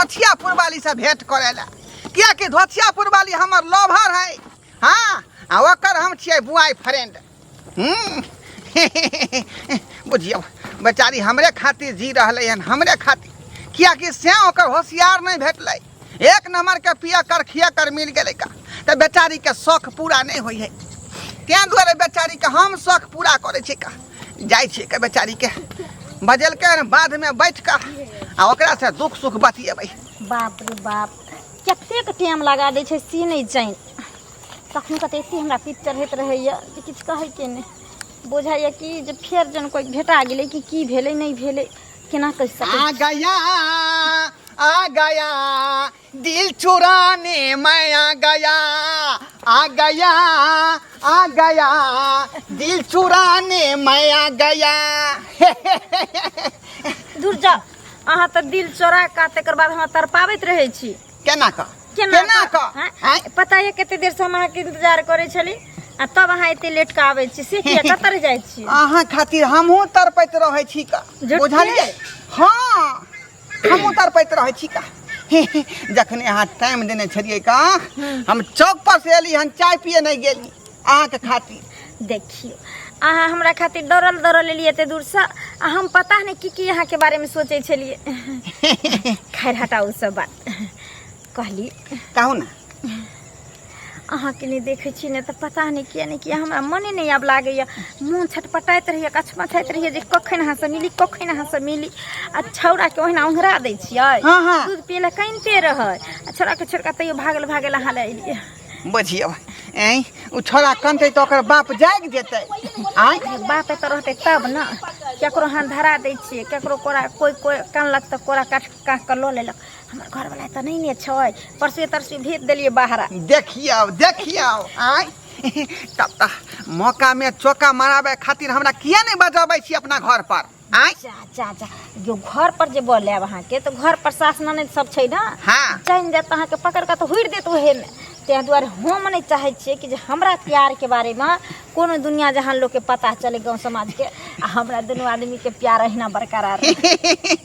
धोथियापुर वाली से भेंट करे ला, कियाकि धोथियापुर वाली हमर लवर है। हाँ, आ ओकर हम छियै बुआई फ्रेंड। बुझियौ बेचारी हमरे खातिर जी रहलै हन, हमरे खातिर, कियाकि से ओकर होशियार नहि भेटलै, एक नंबर के पिया कर खिया कर मिल गेलै का, तऽ बेचारी के शौक पूरा नहि होइ है, तें दुआरे बेचारी के हम शौक पूरा करै छियै का। जाइ छियै के बेचारी के बजेलकै हन, बाधमे बैठ कऽ आ ओकरा से दुख सुख बतियेबै। बाप रे बाप, कतेक टाइम लगा दै छै से नहि जानि। कखनो कऽ तऽ एते हमरा पीत चढ़ैत रहैए जे किछु कहैके नहि बुझाइए कि जे फेर जन कोइ भेटा गेलै कि की भेलै नहि भेलै, केना कहि सकै। आ गया, आ गया दिल चुराने मैं आ गया, आ गया, आ गया दिल चुराने मैं आ गया। दूर जाओ, अहाँ तऽ दिल चोरा कऽ तकर बाद हमरा तड़पाबैत रहै छी। केना कऽ, केना कऽ? आँय? पता ये कते देर से हम अहाँके इंतजार करै छली आ तब अहाँ एते लेट के आबै छी, से किया? कतऽ रहि जाइ छी? अहाँ खातिर हमहूँ तड़पैत रहै छी का। झूठे? बुझलियै? हाँ, हमहूँ तड़पैत रहै छी का। जखने अहाँ टाइम देने छलियै का, हम चौक पर से एली हन, चाय पिए नहीं गेली अहाँके खातिर। देखियौ, अहाँ हमरा खातिर दौड़ल दौड़ल एलियै एते दूरसँ आ हम पता नहि की की अहाँके बारेमे सोचै छलियै। खैर हटाउ सब बात। कहली, कहू ने। अहाँके नहि देखै छी ने तऽ पता नहि किया नहि किया हमरा मने नहि आब लागैए, मोन छटपटाइत रहैए, कछमछाइत रहैए जे कखन अहाँसँ मिली, कखन अहाँसँ मिली। आ छौड़ाके ओहिना ओंघरा दै छियै, हाँ। दूध पियै लए कानिते रहै आ छौड़ाके छोड़ि कऽ तैयो भागल भागल अहाँ लए एलियै। बुझियौ, ऐं ओ छोड़ा कनतै तऽ ओकर बाप जागि जेतै। आँय? बाप एतऽ रहतै तब ने। केकरो हाथ धरा दै छियै, केकरो कोरा, कोइ कोइ कानलक तऽ कोरा काट काट कऽ लऽ लेलक। हमर घरवला तऽ नहि ने छै, परसुए तरसुए भेज देलियै बाहरा। देखियौ, देखियौ, आँय, तब तऽ मौकामे चौका मराबै खातिर हमरा किया नहि बजाबै छी अपना घर पर? आँय? जा जा जा, जो घर पर जे बोलायब अहाँके तऽ घर पर सास ननद सब छै ने, जानि जायत अहाँके, पकड़ कऽ तऽ हुरि देत ओहेमे। ताहि दुआरे हम नहि चाहै छियै कि जे हमरा प्यारके बारेमे कोनो दुनिया जहान लोकके पता चले, गाँव समाजके, आ हमरा दुनू आदमीके प्यार अहिना बरकरार रहे।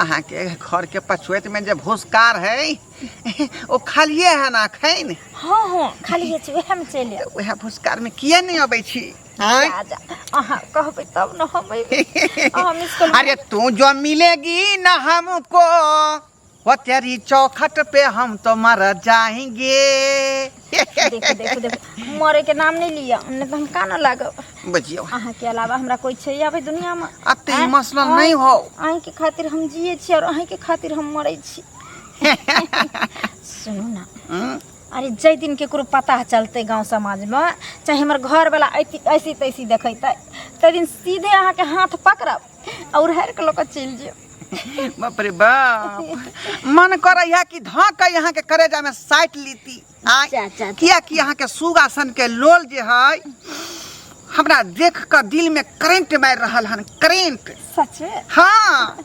अहाँके घरके पछुएतमे जे भूसकार है ओ खालिए है ना अखन? हँ हँ, खाली छै, उएहमे चलि आयब। उएह भूसकारमे किए नहि अबै छी? आँय? जा जा, अहाँ कहबै तब ने हम अयबै। अहाँ मिस कॉल। अरे तू जो मिलेगी ना हमको, वो तेरी चौखट पे हम तो मर जाएंगे। देखो देखो देखो, मरे के नाम नहीं लिया, नहीं तो हम काना लागब। बुझियौ, अहाँ के अलावा हमरा कोई छै आबै दुनिया में? अते इमोशनल नहीं हो। अहीं के खातिर हम जिए छी और अहीं के खातिर हम मरे छी। सुनू ना। अरे जाहि दिन केकरो पता चलतै गाँव समाज में, चाहे हमर घर वाला ऐसी तैसी देखेतै, ताहि दिन सीधे अहाँ के हाथ पकड़ब और हारि के लऽ कऽ चलि जायब। बाप रे बाप, मन करे है कि धऽ के यहाँ के करेजा में साटि लीती। आँय? जा, जा, जा। किया कि अहाँ के सुगा सन के लोल जे है, हमरा देख के दिल में करेंट मारि रहल हन, करेंट। सच में? हाँ।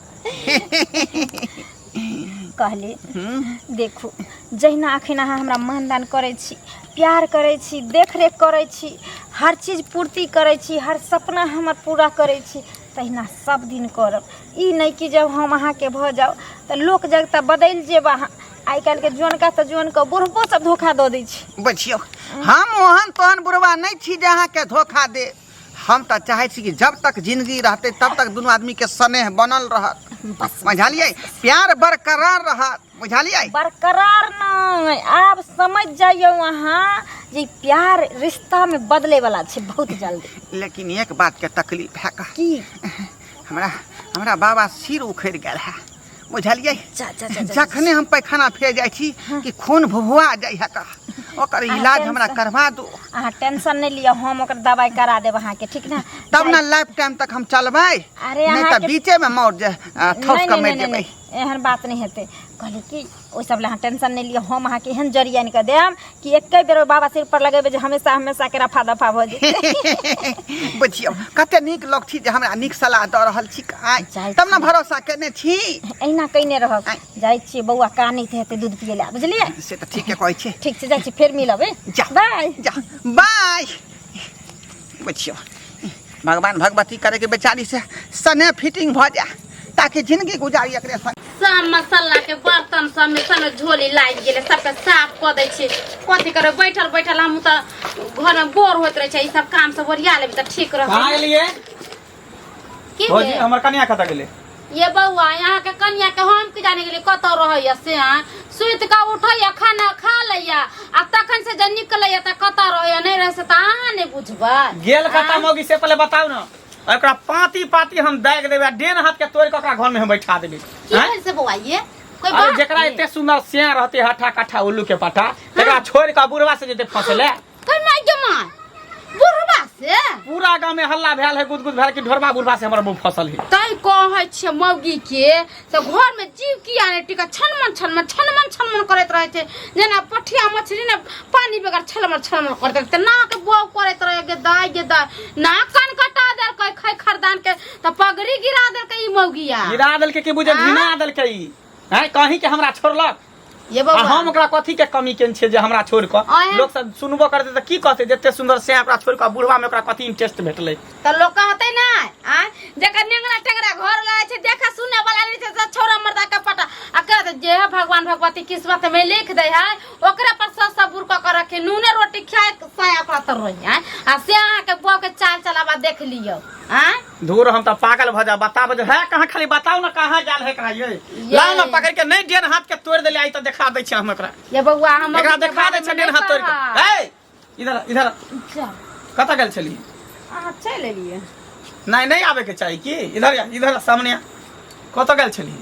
कहली, देखू, जहिना अखन अहाँ हमरा मानदान करै छी, प्यार करै छी, देखरेख करै छी, हर चीज पूर्ति करै छी, हर सपना हमर पूरा करै छी, तहिना सब दिन करब। ई नहि कि जब हम अहाँके भऽ जाउ तऽ लोक जगता बदलि जेब अहाँ। आइ काल्हिके जुअनका तऽ जुअनका, बुढ़बो सब धोखा दऽ दै छै। बुझियौ, हम ओहन तोहन बुढ़बा नहि छी जे अहाँके धोखा दे। हम तऽ चाहै छी कि जब तक जिंदगी रहतै तब तक दुनू आदमीके स्नेह बनल रहत। बस। बुझलियै? प्यार बरकरार रहत, बुझलियै? बरकरार नहि, आब समझ जाइयौ अहाँ जे ई प्यार रिश्तामे बदले वाला छै बहुत जल्दी। लेकिन एक बात के तकलीफ है का। की? हमरा हमरा बाबा सिर उखड़ि गेल है, बुझलियै? जा, जा, जा, जा। जखने हम पैखाना फेर जाइ छी कि खून भुभुआ जाइ है का, ओकर अहाँ इलाज हमरा टेंशन- करवा दू। अहाँ टेंशन नहि लिअ, हम ओकर दवाइ करा देब अहाँके, ठीक ने? तब ने लाइफ टाइम तक हम चलबै। अरे नहि तऽ अहाँके- बीचे में मर जे ठोस नहि कऽ नहि मरि नहि जेबै। नहि, एहन बात नहि हेतै। कहली कि ओहि सब लए अहाँ टेंशन नहि लिअ, हम अहाँके एहन जड़ी आनि कऽ देब कि एके बेर ओहि बाबा सिर पर लगेबै जे हमेशा हमेशा के रफा दफा भऽ जेतै। बुझियौ, कते नीक लोक छी जे हमरा नीक सलाह दऽ रहल छी। आँय, जाइ तब ने छी। भरोसा केने छी। एहिना कयने रहब। आँय। जाइ छियै, बौआ कानैत हेतै दूध पियै लए, बुझलियै? से तऽ ठीके कहै छी। ठीक छै, जाइ छी, फेर मिलब। जा। बाय। जा, बाय। बुझियौ, भगवान भगवती करे के बेचारी से सने फिटिंग भऽ जाए ताकि जिंदगी गुजारी एकरे संग। सब मसाला के बर्तन सबमे सबमे झोली लागि गेलै, सबके साफ कऽ दै छियै। कथी करबै, बैठल बैठल हमहूँ तऽ घरमे बोर होइत रहै छै। ई सब काम सब ओरिया लेबै तऽ ठीक कहाँ रहतै। गेलियै? की भौजी, भेल? हमर कनिया कतऽ गेलै? ये बौआ, यहाँ के कनिया के हम की जाने गेलियै कतऽ रहैया से। अहाँ सुति कऽ उठैया, खाना खा लैया आ तखन से जे निकलैया तऽ कतऽ रहैया नहि रहै से तऽ अहाँ नहि बुझबै। गेल कतऽ मौगी से पहिले बताउ ने। एकरा पाती पाती हम दागि देबै आ डेन हाथ के तोड़ि कऽ ओकरा घर में हम बैठा देबै। की आँय? भेल से बौआ, ये कोई अरे बात जेकरा भेल? एते सुंदर सिया रहते हठा कट्ठा उल्लू के पाठा, तकरा छोड़ कऽ बुढ़वा से जेते फंसले। कोई माय गे माय, बुढ़वा से? पूरा गांव में हल्ला भेल है, गुदगुद भेल कि ढोरबा बुढ़वा से हमर मुंह फसल है। तै कहै छियै मौगी के से घर में जीव किया नहि टिका, छनमन छनमन छनमन छनमन करैत रहै छै, जेना पठिया मछली ने पानी बगैर छलमल छलमल करैत रहै छै। नाक बौ करैत रहै, गे दाइ गे दाइ, नाक कान कटा देलकै खै खरदान के, तऽ पगड़ी गिरा देलकै ई मौगिया। गिरा देलकै कि बुझे घिना देलकै ई। हैं, कहीं के हमरा छोड़लक। ये आ बौआ, हम ओकरा कथी के कमी केने छियै जे हमरा छोड़ कऽ अहें। लोक सब सुनबो करतै तऽ की कहतै, जते सुंदर से ओकरा छोड़ कऽ बुढ़वा में ओकरा कथी इंटरेस्ट भेटलै? तऽ लोक कहतै नै आँय, जेकर नेंगरा टेंगरा घर रहै छै, देखा सुने वाला नहि छै, से छौड़ा मर्दा के पटा आ कहत जे हे भगवान भगवती किस्मत में लिख दै है ओकरा पर सब सबूर कऽ के रखी, नूने रोटी खाए साया ओकरा तर रही। आँय, आ से अहाँके बौआ के चाल चलावा देख लियौ। आँय, धूर, हम तऽ पागल भऽ जाब। बताब जे है कहाँ, खाली बताउ ने कहाँ गेल है कहाँ ये। लाउ ने पकड़ के, नहीं डेन हाथ के तोड़ देले आई तऽ देखा दै छी हम एकरा। ये बौआ, हम एकरा देखा दै छै डेन हाथ तोड़ के। ए इधर इधर, कतऽ गेल छली? अहाँ चलि एलियै? नहीं नहीं, आबे के चाही की। इधर आ, इधर आ, सामने आ। कतऽ गेल छली?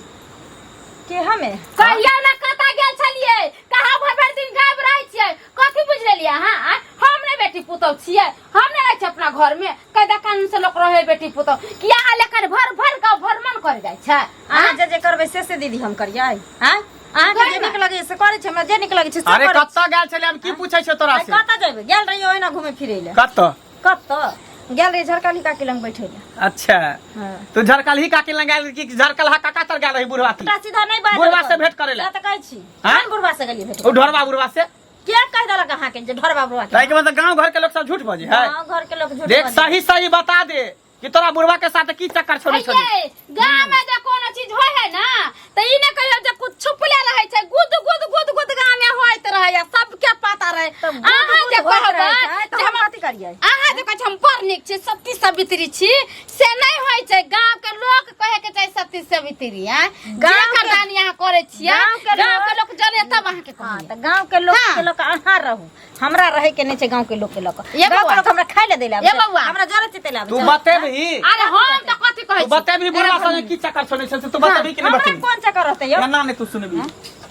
के हमे? कहिया ना कतऽ गेल छलियै, कहाँ भरि भरि दिन गायब रहै छियै, कथी बुझि लेलियै अहाँ? आँय? हम नहि बेटी पुतहु छियै? हम नहि रहै छियै अपना घर में? कैदा कानून से लोक रहे बेटी पुतहु कि अहाँ लेखन भर भर गाँव भ्रमण कर जाइ छै? अहाँ जे जे करबै से से दीदी हम करियै? आँय, अहाँके जे नीक लगैए से करै छै, हमरा जे नीक लगै छै से अरे करै छी। कतऽ गेल छली, हम की पूछै छियौ तोरा आइ से? कतऽ जेबै, गेल रहियै ओहिना घुमै फिरै लए। कतऽ? कतऽ गेल रहियै? झरकाली काकी लग बैठै लए। अच्छा। हाँ। तू झरकलही काकी लग गेल कि झरकलहा काका तर गेल रही बुढ़वा की? उल्टा सीधा नहि बाजल बुढ़वा से करू। भेंट करै लए? से तऽ कहै छी। हाँ? कोन बुढ़वा से गेलियै भेंट? ओ ढोरबा बुढ़वा से। के कहि देलक अहाँके जे ढोरबा बुढ़वा के? ताहि के मतलब गांव घर के लोग सब झूठ बजे है? गाँव घर के लोक झूठ देख बजै। सही सही बता दे कि तोरा बुढ़वा के साथ की चक्कर छोड़ी छोड़ी। हे, गाँव में जे कोनो चीज होय है ना त ई ने कहियो जे कुछ छुपले रहै छै, गुद गुद गुद गुद गाँव में होइत रहै आ सबके पता रहै। तऽ गुद अहाँ गुद जे होइत कहबै रहै छै, तऽ जे हम कथी करियै? अहाँ जे कहै छी हम बड़ नीक छी, सती सावित्री छी, से नहि होइ छै। गाँव के लोक कहे के चाही सती सावित्री। आँय, गाँव जे के- करदानी अहाँ करै छियै गाँव के गाँव के लोक- लोक जने तब अहाँके हाँ, कहैया। तऽ गाँव के लोक हाँ। के लोक अहाँ रहू, हमरा रहे के नहि छै। गाँव के लोक के लोक ये गाँव के बौआ। लोक हमरा खाय ले दै ले आबै ये छै। बौआ। हमरा जरे चिते ले आबै तू छै। बतेबही? अरे हम तऽ कथी कहै तू छी? बतेबही बुढ़वा संगे की चक्कर छोड़ने छल से? तू बतेबही कि नहीं हमरा बतेबही? कोन चक्कर रहतै यौ? एना नहीं तू सुनबी,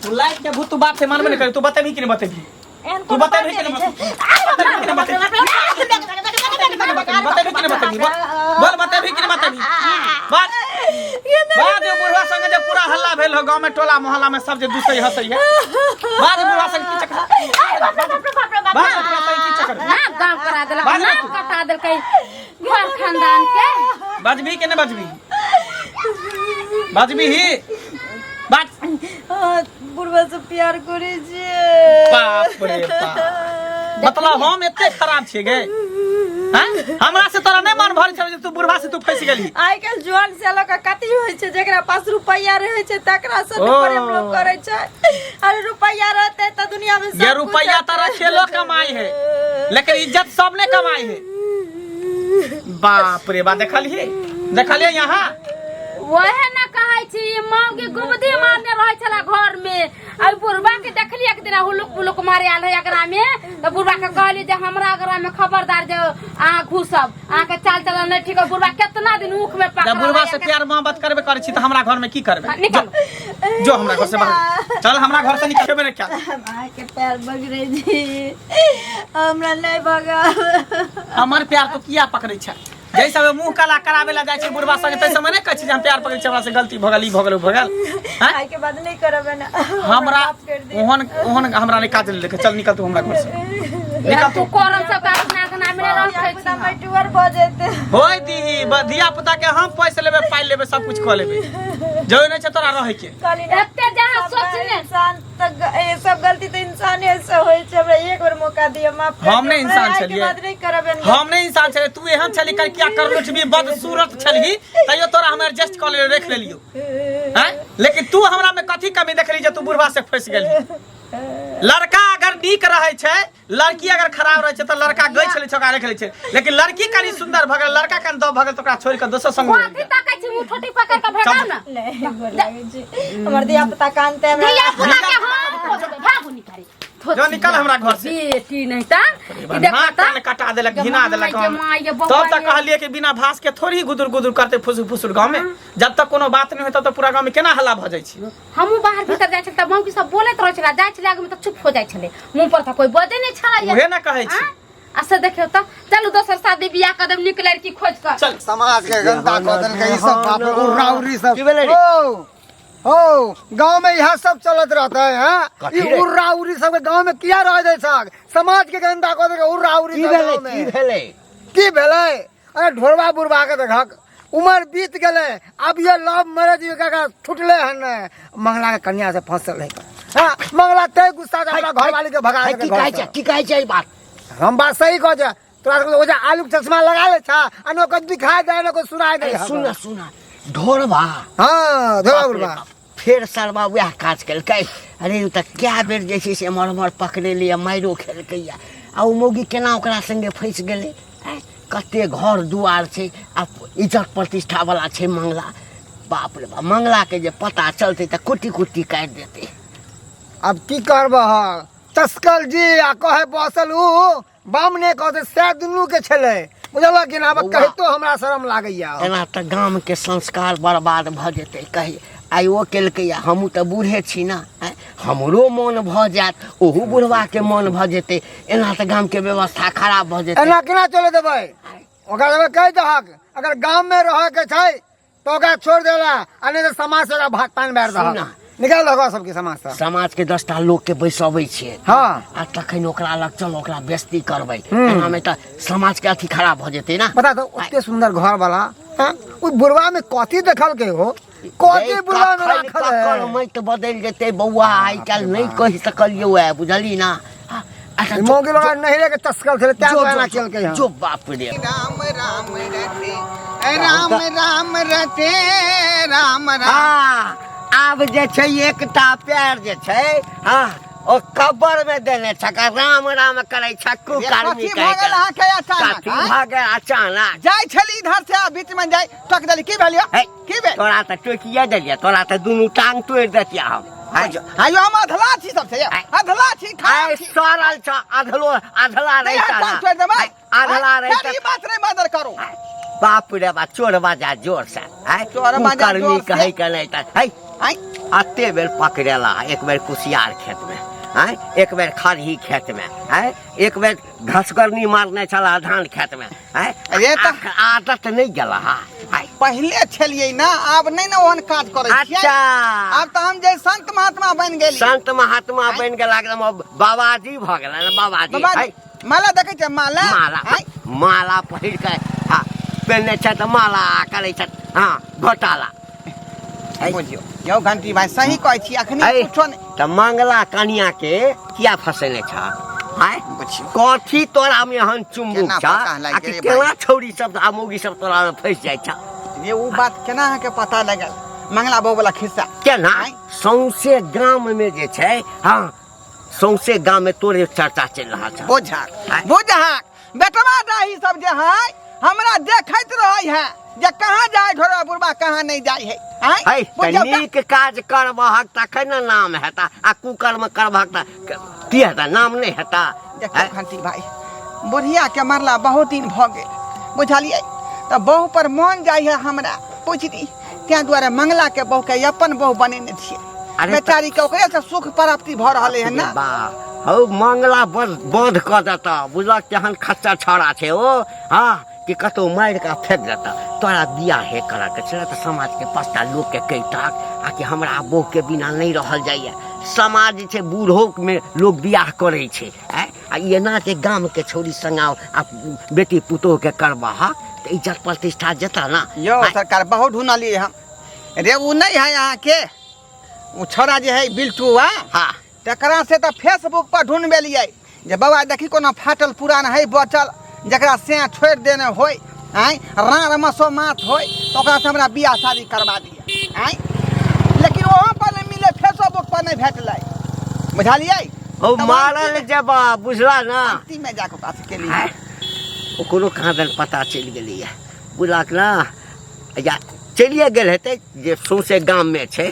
तू लाइफ के भूत तू बाप से मानबे नहीं करी। तू बतेबही कि नहीं बतेबही? एहन तू कोनो बतेबही बाते कि नहीं नहि छै। बतेबही कि नहीं बतेबही? बतेबही कि नहीं बतेबही? बोल बोल, बतेबही कि नहीं बतेबही? बात बात, जो बुढ़वा संगे जे पूरा हल्ला भेल हो गांव में, टोला मोहल्ला में सब जे दुसै हंसै है, बात बुढ़वा संगे की चक्कर, बात बुढ़वा संगे की चक्कर? नाक गाँव करा देलक, बाज नाक तू। कटा देलकै घर खानदान के। बजबी के नहीं बजबी? बजबी ही बात। बुढ़वा से प्यार करै छियै। बाप रे बाप, मतलब हम एते खराब छियै गे? हैं? हमरा से तोरा नहि मन भरै छौ जे तू बुढ़वा से तू फंसि गेलही? आइ काल्हि जुआन से लऽ कऽ कथी होइ छै, जेकरा पास रुपैआ रहै छै तकरा से ओ। प्रेम लोक करै छै। अरे रुपैआ रहतै तऽ दुनिया में सब ये कुछ रुपैया हेतै। तोरा खेलो कमाई है, लेकिन इज्जत सब ने कमाई है। बाप रे बा, देखलिए देखलिए यहाँ वहे न कहै छी, ई मौगी गुबदी मारने रहै छला घर में। आ बुढ़बा के देखलियै एक दिना हुलुक बुलुक मारे आयल है अगरा में, तऽ बुढ़बा के कहलियै जे हमरा अगरा में खबरदार जे अहाँ घुसब, अहाँ के चाल चलन नहीं ठीक है। बुढ़बा केतना दिन ऊख में पकड़ल जब बुढ़वा है, से प्यार मोहब्बत करबे करै छी तऽ हमरा घर में की करबे? हाँ, निकल। जो, जो हमरा घर से बाहर चल, हमरा घर से निकलबे नहीं क्या? अहाँके पैर पकड़ै छी, हमरा नहि भगाब। हमर प्यार तो किया पकड़ै छै? जै समय मुंह काला कराबे ला जाइ छै बुढ़वा संगे, तै समय नहि कहै छै जे हम प्यार पकड़ै छी, हमरा से गलती भऽ गेल, ई भऽ गेल, उ भऽ गेल। हैं? आइ के बाद नहि करब एना। हमरा माफ कर दिअ। ओहन ओहन हमरा नहि काज नहि देखे। चल निकल तू हमरा घर से, निकल तू तू। करम सब अपना अंगना में रखै छी। धिया-पुता मटुअर भऽ जेतै। होय दीही, धिया पुता के हम पैसा लेबै, पाइ लेबै, सब कुछ कऽ लेबै। जरूरी नहि छै तोरा रहै के। कहली ने, एते जहाँ सब सोचने इंसान तऽ सब गलती तऽ इंसाने से होइ छै। हमरा एक बेर मौका दिअ, माफ कर हम दिअ, नहि इंसान हमरा आइ के छलियै। बाद नहि करब एहन। हम नहि इंसान छलियै? तू एहन छली कर किया करलुठ भी बदसूरत छलही, तैयो तोरा हम एडजस्ट कऽ लेलियो, रख लेलियो। हैं लेकिन तू हमरा में कथी कमी देखली जे तू बुढ़वा से फंस गेली लड़का अगर नीक रहै छै लड़की अगर खराब रहै छै तऽ लड़का गै छलै छौका रख लै छै लेकिन लड़की कनि सुंदर भऽ गेल लड़का कनि दब भऽ गेल तऽ ओकरा छोड़ि कऽ दोसर संग कथी ताकै छी मुँह ठोटी पकड़ के भगाउ ना नहीं गोर लागै छी हमर धिया पुता कानते हमरा धिया पुता के हम पोसबै भागू निकाली जो निकल हमरा घर से बेटी नहीं ता ई देखो नाक ता कान कटा देलक घिना देलक गे गाँव माय गे में। बौआ तब तक गे। कहलिए कि बिना भास के थोड़ी ही गुदुर गुदुर करते फुसुर फुसुर गाँव में जब तक कोनो बात नहीं होता तब पूरा गाँव में केना हल्ला भऽ जाइ छै हमहूँ बाहर भीतर जाइ छलियै तऽ मौगी सब बोलैत रहै छलै जाइ छलै आगूमे तऽ चुप हो जाइ छलै मुँह पर तऽ कोई बजै नहि छलै उहे ना कहै छी आँ? आ से देखियौ तऽ चलू दोसर शादी बियाह कऽ देब नीक लड़की खोजि कऽ चल समाज के गंदा कऽ देलकै ई सब बाप रे उर्रा उर्री सब की भेलै रे? ओ हो गांव में यह सब चलत रहता है हाँ? कथी ई रे? उर्रा उर्री सब के गांव में किया रह जाय छक समाज के गंदा कऽ देलकै उर्रा उर्री की सब भेलै गांव की में भेलै की भेलै अरे ढोरबा बुढ़बा के देखक उमर बीत गेलै अब ये लव मैरिज का छुटले हन ने मंगला के कन्या से फंसल है हाँ मंगला तय गुस्सा से हमरा घरवाली के भगा है, देलकै की कहै घर छै से। की कहै छै ई बात हम बात सही कह छै तोरा सबके ओजा आलू के चश्मा लगा ले छा आ न कोई दिखाई दे न कोई सुनाई दे अरे सुन सुन ढोरबा हाँ ढोरबा बाप रे बुढ़बा बाप, फेर सरबा वएह काज केलकै अरे ओ तऽ कए बेर जे छै से एम्हर ओम्हर पकड़ेलै आ मारिओ खेलकैया आ ओ मौगी केना ओकरा संगे फँसि गेलै आँय कते घर दुआर छै आ इज्जत प्रतिष्ठावला छै मंगला बाप रे बाप मंगलाके जे पता चलतै तऽ कुट्टी कुट्टी काटि देतै अब की करबह चस्कल जी आ कहे बसल ऊ बामने कहते सैह दुनू के छलै बुझलक कि ना आब बौआ। कहितो हमरा शरम लागैया एना तऽ गामके संस्कार बर्बाद भऽ जेतै कही आइ ओ केलकै आ हमहूँ तऽ बूढ़े छी ने आँय हमरो मोन भऽ जायत ओहू बुढ़बाके मोन भऽ जेतै एना तऽ गामके व्यवस्था खराब भऽ जेतै एना केना चले देबै ओकरा सबके कहि दहक अगर गाम में रहे के छै तऽ ओकरा छोड़ि देला आ नहि तऽ समाज से ओकरा भात पानि बारि सुन दहक ना। निकाल दहक ओकरा सबके समाज से समाजके 10टा लोकके बैसबै छियै हँ। आ तखन ओकरा लग चल ओकरा बेइज्जती करबै एनामे तऽ समाजके अथी खराब भऽ जेतै ने बता तो ओते सुंदर घर वाला हैं ओइ बुढ़वा में कथी देखलकै हो कथी बुढ़वा में राखल ककर है माटि बदलि जेतै बौआ आइ काल्हि नहि कहि सकलियौ ए बुझली ना हाँ, अच्छा जो- मौगी लोग नहिरे के चस्कल छलै तैं जो- दुआरे एना जो- केलकै हन जो बाप रे राम राम रटे राम राम रटे राम राम हाँ आब जे छै एकटा पैर जे छै हाँ ओ कब्बर में देने छक आ राम राम करै छ कुकर्मी कथी भऽ गेल अहाँके अचानक कथी आँय? भऽ गेल अचानक जाइ छली इधर से आ बीच में जाइ टक देली की भेल यौ हे, की भेल तोरा तऽ टोकिए देलियै तोरा तऽ दुनू टांग तोड़ि देतियै हम आँय? आयो हम अधला छी सबसे यौ आँय। अधला छी खराब आइ छी सड़ल छ अधलो अधला नहि रहिता टांग ना तोड़ि देबै आइ, अधला आँय? रहिता फेर ई बात नहि मदर करू बाप रे बा चोर बाजा जोर से आइ चोर बाजा कुकर्मी जोर से। कहै के नहि तऽ है आँय अते बेर पकड़ेला एक बेर कुसियार खेत में आँय एक बेर खरही खेत में आँय एक बेर घसकरनी मारने छला धान खेत में आँय अरे तऽ- आदत नहि गेला हा आँय पहिले छलियै ना आब नहि ने ओहन काज करै छियै अच्छा आब तऽ हम जे संत महात्मा बनि गेली संत महात्मा बनि गेला एकदम अब बाबाजी भऽ गेला ने बाबाजी बाबा आँय, माला देखै छियै माला माला आँय? माला पहिर कऽ हँ पहिरने छथि माला करै छथि हँ घोटाला बुझियौ यौ घंटी भाई सही कहै छी अखनी ऐ, कुछो नहि तऽ मंगला कनिया के किया फसेने छ आँय बुझियौ कथी तोरा में एहन चुम्बुक केना छ पता लागि आ कि गेलै केना छौरी सब आ मौगी सब तोरा में फंसि जाइ छ ये उ बात केना अहाँके पता लगल मंगला बहू वाला खिस्सा केना आँय? सौंसे गाम में जे छै हँ सौंसे गाम में तोरे चर्चा चलि रहल छ बुझक आँय? बुझक बेटवा डाही सब जे है हमरा देखैत रहै है जे कहाँ जाय ढोरा बुढ़बा कहाँ नहीं जाय है आँय? है तऽ बुझियौ तऽ। नीक काज करबहक तखन ने नाम हेता आ कुकर्म करबहक तऽ की हेता नाम नहि हेता देखियौ घंटी भाई बुढ़िया के मरला बहुत दिन भऽ गेल बुझलियै तऽ बहु पर मन जाइ है हमरा बुझली ताहि दुआरे मंगला के बहु के अपन बहु बनेने छियै अरे तऽ- बेचारी के ओकरे से सुख प्राप्ति भऽ रहलै है ना बा हौ मंगला बध बध कऽ देता बुझलक केहन खच्चर छौड़ा छै ओ हँ कि कतहु मारि कऽ फेंक देता तोरा बियाहे करऽके छलै तऽ समाजके 5टा लोकके कहितक आ कि हमरा बहूके बिना नहि रहल जाइए समाज जे छै बूढ़ोमे लोक बियाह करै छै आँय आ ई एना जे गामके छौड़ी सङ्ग आ बेटी पुतोहके करबह तऽ इज्जत प्रतिष्ठा जेतह ने यौ आँय? सरकार बहुत ढूंढलियै हम रे ओ नहि है अहाँके ओ छौड़ा जे है बिल्टुआ हँ तकरा से तऽ फेसबुक पर ढूंढबेलियै जे बाबा देखी कोनो फाटल पुरान है बचल जकरा सैं छोड़ि देने होय आँय राँड़ मसो माथ होय तऽ ओकरासँ हमरा बियाह शादी करबा दिअ आँय दुख पर नहि भेटलै बुझलियै ओ मारल जेबा बुझला ना अंतिम में जाके ओकरा से केलियै ओकरो कहाँ दन पता चलि गेलैए बुझलक ना या चलिए गेल हेतै जे सौँसे गाममे छै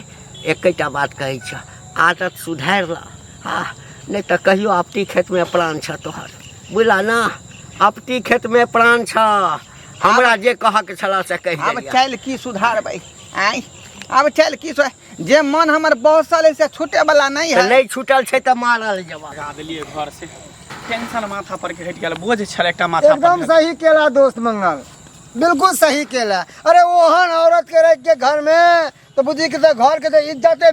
एकेटा बात कहै छह आदत सुधारि लऽ हँ नहि तऽ कहियो आपटी खेतमे प्राण छह तोहर बुझला ना आपटी खेतमे प्राण छह हमरा जे कहऽके छलऽ से कहि आब देलियऽ चलि की सुधारबै आँय आब चलि की सुधार जे मन हमर बसल है से छूटे वाला नहीं तऽ है नहि छूटल छै तऽ मारल जेबऽ लगा देलियै घर से टेंशन माथा पर के हटि गेल बोझ छल एकटा माथा पर एकदम सही केला दोस्त मंगल बिल्कुल सही केला अरे ओहन औरत के रख के घर में तो बुझी के तो घर के तो इज्जते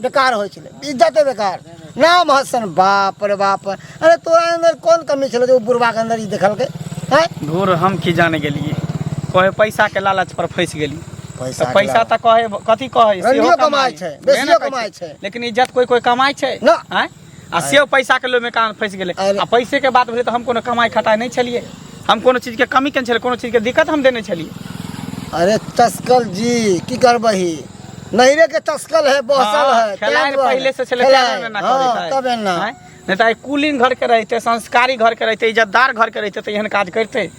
बेकार होइ छलै इज्जते बेकार नाम हसन बाप रे बाप अरे तोरा अंदर कौन कमी छलै जे ओ बुढ़वा के अंदर ई देखलकै हैं घूर हम की जाने गेलियै कहे पैसा के लालच पर फंसि गेली पैसा तऽ के पैसा लालच। तऽ कहे कथी कहे सेहो रंडियो कमाइ छै, उएह ने बेसियो कहै कमाइ छै। लेकिन इज्जत कोई कोई कमाइ छै ना। आँय आ सेहो पैसा के लोभ में कान फंसि गेलै अरे। आ पैसे के बात भेलै तऽ हम कोनो कमाइ खटाइ नहि छलियै हम कोनो चीज के कमी केने छलियै कोनो चीज के दिक्कत हम देने छलियै अरे चस्कल जी की करबही नहिरे के चस्कल है बहसल हाँ, है खेलाइ ताहि दुआरे। पहिले से छलै खेलाइ, तें ने एना हाँ, करैत है। तब एना आँय? नहि तऽ आइ कुलीन घर के रहिते संस्कारी घर के रहिते इज्जतदार घर के रहिते तऽ एहन काज करते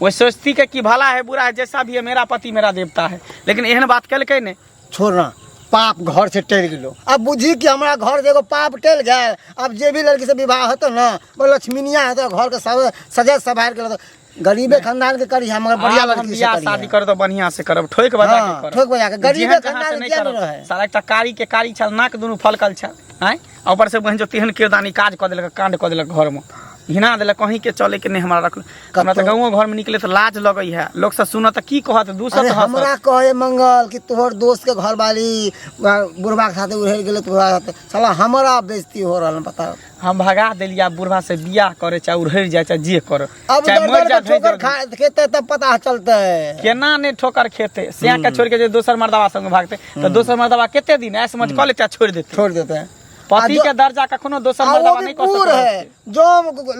वो सोचती के कि भला है बुरा है जैसा भी है मेरा पति मेरा देवता है लेकिन एहन बात केलकै नहि छोड़ना पाप घर से टलि गेलो अब बुझी कि हमरा घर से एगो पाप टलि गेल अब जे भी लड़की से विवाह होतो ना वो लक्ष्मीनिया हेतो घर के सब सजा सवार के लगतो। गरीबे खानदान के करी मगर बढ़िया आब हम लड़की से बियाह करी शादी करब तऽ बढ़िया से करब ठोक बजा के हाँ, करब ठोक बजा के। गरीबे जेहन जहाँ खानदान से नहि किया नहि करब। रहै? साला एकटा कारी के कारी छल नाक दुनू फलकल छल आँय आ ऊपर से बहन जो तेहन किरदानी काज कऽ देलक कांड कऽ देलक घर में घिना देलक कहीं के चले के नहीं हमरा रखल हमरा तऽ कतौ- गाँवो घर में निकले तऽ लाज लगै है लोग सब सुनत तऽ की कहत दूसत अरे हंसत हमरा कहे मंगल कि तोहर दोस्त के घर वाली बुढ़वा के साथे उड़ेल गेलै तोहरा साथे साला हमरा बेइज्जती हो रहल पता हम भगा देलियै आब बुढ़वा से बियाह करे चाहे उड़हरि जाए चाहे जे करे अब चाहे दर मरि दर जाए के ठोकर धरि खा खेते तब पता चलते केना नहि ठोकर खेते सिया के छोड़ के जे दोसर मर्दवा संग भागते तऽ दोसर मर्दवा कते दिन ऐस मत कऽ लेते आ छोड़ देते छोड़ देते हैं पति आ के दर्जा कखनो दोसर आ वो मर्दवा भी नहीं कऽ बूढ़ सकैत है जो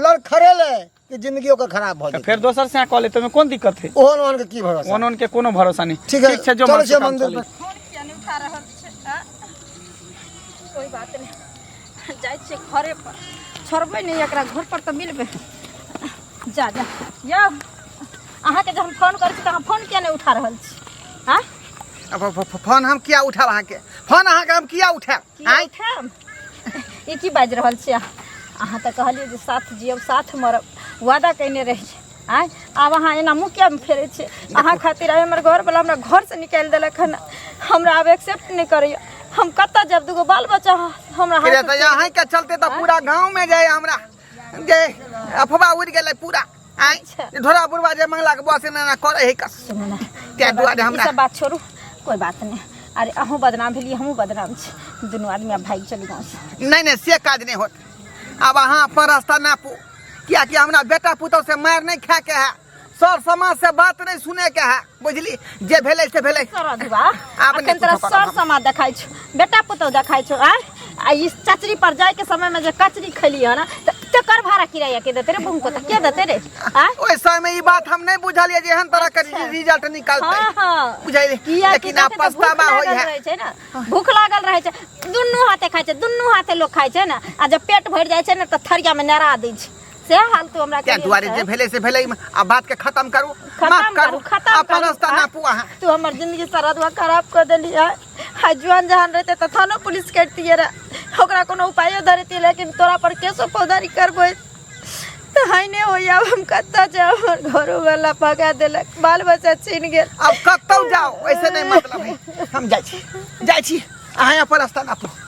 लड़खड़ेले कि जिंदगी ओकर खराब भऽ तऽ जेतै फेर दोसर से कऽ लेते ओहिमे कोन दिक्कत है ओहन ओहन के की भरोसा ओन ओन के कोनो भरोसा नहीं ठीक है ठीक छै जो चलै मन छियै से काम मंदिर चलै। पर फोन किया नहि उठा रहल छै आ? कोई बात नहि जाइ छियै घरे पर छोड़बै नहि एकरा घर पर तऽ मिलबै जा जा यौ अहाँके जहन फोन करै छी तऽ अहाँ फोन किया नहि उठा रहल छी आँय अब फोन हम किया उठाब अहाँके फोन अहाँके हम किया उठाब किया आँय उठायब ई की बाजि रहल छियै अहाँ? अहाँ तऽ कहलियै जे साथ जियब साथ मरब वादा कयने रहियै आँय आब अहाँ एना मुँह किया फेरै छियै अहाँ खातिर आइ हमर घरवला हमरा घरसँ निकालि देलक हन हमरा आब एक्सेप्ट नहि करैए हम कतऽ जायब दूगो बाल बच्चा हमरा अरे हाथ तऽ अहाँके चलते तऽ पूरा गाँवमे जे हमरा जे अफवाह उड़ि गेलै पूरा आँय अच्छा। ढोरा बुढ़वा जे मंगला के बस एना एना करै है कस सुनू ने ताहि दुआरे ई हमरा सब बात छोड़ू कोई बात नहि अरे अहूँ बदनाम भेलियै हमहूँ बदनाम छी दुनू आदमी आब भागि चलू गाँवसँ नहि नहि से काज नहि होत आब अहाँ अपन रास्ता नापू कियाकि हमरा बेटा पुतहु से मारि नहि खायके है सर समाज से बात नहीं सुने के है बुझली जे भेलै से भेलै सर अधुआ आब नहि अखन तोरा कुछो करब सर हम। समाज देखाइ छौ बेटा पुतहु देखाइ छौ आय आ ई चचरी पर जाय के समय में जे कचरी खैली हन त तेकर भाड़ा किराया के देते रे बहु को त के देते रे आय ओहि समय में ई बात हम नहीं बुझलियै जे एहन तरह के रिजल्ट निकलतै हाँ हाँ बुझलियै किया कि लेकिन आब देखे तऽ भूख पछतावा होइ लागल है रहै छै ने भूख लागल रहै छै दुनू हाथे खाइ छै दुनू हाथे लोक खाइ छै ने आ जब पेट भरि जाइ छै ने तऽ थरिया में नरा दै छै से हाल तू हमरा ताहि करियौ दुआरे छै। जे भेलै से भेलै आ बात के खत्म करू माफ खत्म करू करू खत्म अपन करू रास्ता आँय? नापू अहाँ तू हमर जिंदगी सरदवा खराब कर देली है आ जुआन जहान रहते तऽ थानो पुलिस करतियै रहे ओकरा कोनो उपायो धरतियै लेकिन तोरा पर केसो फौजदारी करबै तऽ है नहि होइए आब हम कतऽ जाउ हमर घरो वाला भगा देलक बाल बच्चा छीन गेल अब कतौ जाओ ऐसे नहीं मतलब है हम जाइ छी जाइ छी अहाँ अपन रास्ता नापू।